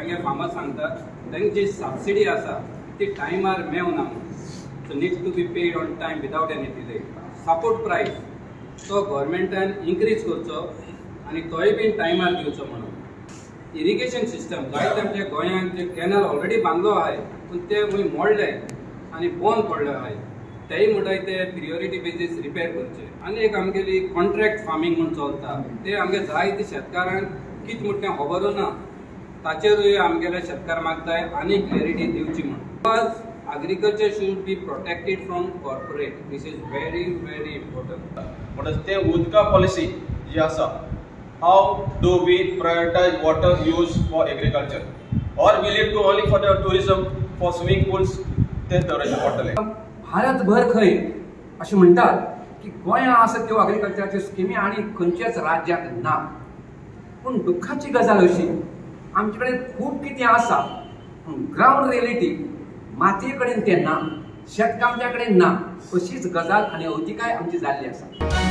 आमगे फार्मर सांगतात तांची जी सबसिडी आसा ती टायमार मेवना म्हणून. So need to be paid on time without any delay. Support price तो गव्हर्मेंटान इन्क्रीज करचो आनी तोय बीन टायमार दिवचो म्हणून. इरिगेशन सिस्टम जायते आमच्या गोंयांत जे कॅनल ऑलरेडी बांदलो आहाय पूण ते खंय मोडले आनी बंद पडले आहाय, तेय म्हणटाय ते प्रियोरिटी बेजीस रिपेर करचे. आनी एक आमगेली कॉन्ट्रॅक्ट फार्मींग म्हूण चलता, ते आमगे जायते शेतकारांक कितें म्हणटा तें खबरूय ना, ताचेरूय आमगेले शेतकार मागताय आनी क्लॅरिटी दिवची म्हूण. Because agriculture should be protected from corporate, this is very very important. म्हणटच ते उदका पॉलिसी जी आसा, how do we prioritize water use for agriculture or will it to only for the tourism, for swimming pools, ते दवरचें पडटलें. भारतभर खंय अशें म्हणटात की गोंया आसा त्यो एग्रीकल्चराच्यो स्किमी आनी खंयच्याच राज्याक ना. पूण दुख्खाची गजाल अशी, आमचे कडेन खूब कितें आसा पूण ग्रावंड रियलिटी मातये कडेन तें ना, शेतकामत्या कडेन ना, अशीच गजाल आनी अवतिकाय आमची जाल्ली आसा.